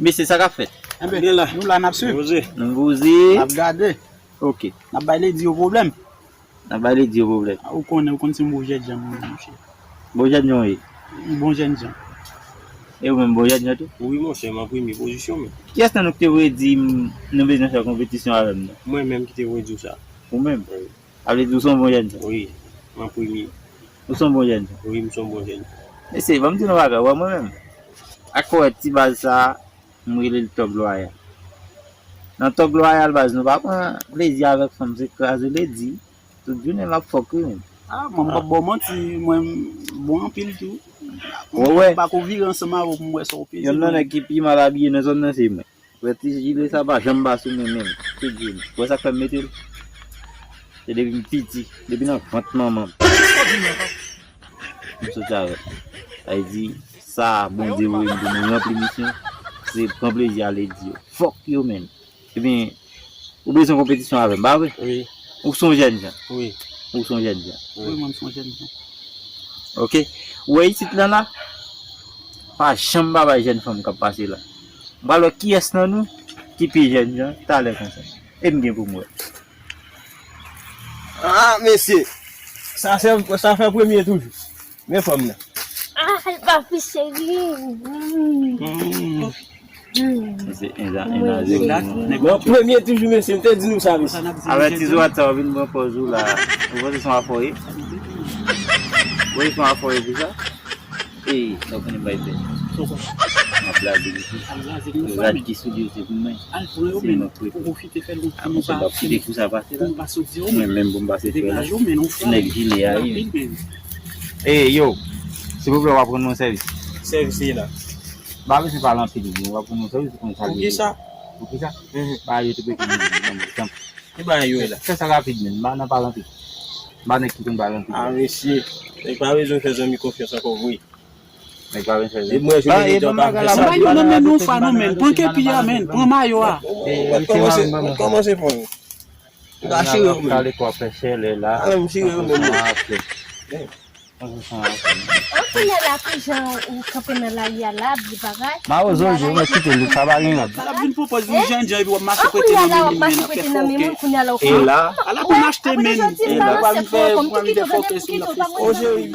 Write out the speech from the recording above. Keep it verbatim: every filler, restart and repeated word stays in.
Mesye, sa k ap fèt? Enben, nou la, n ap swiv. Poze. Nou poze. N ap gade. Ok. N ap bay ledi yo pwoblèm. N ap bay ledi yo pwoblèm. Ou konnen, ou konn se yon bon jènjan mwen ye, monchè. Bon jènjan w ye? Yon bon jènjan. E ou menm, bon jènjan tou? Wi, monchè, m an premye pozisyon, men. Kiyès nan nou ki te voye di m nou bezwen fè konpetisyon avè m nan? Mwen menm ki te voye di w sa. Ou menm? Wi. Sa vle di ou se yon bon jènjan? Wi, m an premye. Ou se yon bon jènjan? Wi, m se yon bon jènjan. Mesye, ban m di nou bagay, ou wè mwen menm. Ak ou wè ti baz sa a, m rele l Tòg Lwayal. Nan Tòg Lwayal, baz, nou pa pran plezi avèk fanm, se kraze ledi. Tout jounen l ap fòk wi menm. Ah, mwen m p ap ba w manti, mwen m bon anpil tou. Ou wè. M pa ko vire ansanm avè w pou m wè sa w peze. Youn nan nèg ki pi mal abiye nan zòn nan se mwen. Wè ti jile sa pa janm ba sou mwen menm. Tout jounen. Wè sa k fè m mete l? Se depi m piti, depi nan vant manman m. M soti avè l. Sa vle di, sa Bondye voye m pou mwen ranpli misyon, se pran plezi a ledi yo. Fòk yo menm. Ebyen, ou bezwen konpetisyon avè m, pa vre? Wi. Ou se yon jènjan? Wi. Ou se yon jènjan? Wi, mwen, m se yon jènjan. Ok. Ou wè isit lan la? Pa janm pa bay jèn fanm k ap pase la. M pral wè kiyès nan nou ki pi jènjan talè konsa. E m gen pou m wè. Ah, mesye. Sa fè, sa fè premye toujou. Men fanm nan. Ah, papi cheri. Mm. Mm. Se en, en, en, en, en, Bon, premye toujou, mesye, m te di nou sa, mesye. Avètizwa sa w vin pran pòz ou la. Ou panse se yon afòye? Ou panse se yon afòye pou sa? Ey, sa w konnen bay fè. M ap lage li tou. Rad ki sou li yo se pou mwen. Se mwen k prete. Ah, monchè, m p ap kite kou sa pase la. Mwen menm pou m pase fè la. Nèg jile a ye. Ey, yo, silvouplè, w ap rann mwen sèvis. Sèvis li la. M pa bezwen pale anpil, w ap rann mwen sèvis, ou konn sa l ye. Poukisa? Poukisa? Ba yo tou pete nan tanp. Ki bagay yo ye la? Fè sa rapid, men. M pa nan pale anpil. M pa nèg ki konn pale anpil. Ah, mesye. Nèg pa bezwen fè zanmi konfyans ankò vre. Nèg pa bezwen fè zanmi. E mwen, jodi a, m ap fè sa. Bay yo nan men nou fwa non, men. Pran kepi a, men. Pran mayo a. Mwen kòmanse, mwen kòmanse pran. M ka chire yo menm. Kale kwa fè chèlè la. Ah, m chire yo menm. An kounye a la, pou jan ou kanpe nan lari a la, vye bagay. Mawozo, je mwen kite li, sa pa gen lòt. L ap vin pwopoze yon jènjan epi w ap mache prete nan men moun, men ap fè fòkè. E la, ala pou n achte men, e la, pou vin fè, pou vin fè fòkè sou l ap fè fòkè. O cheri.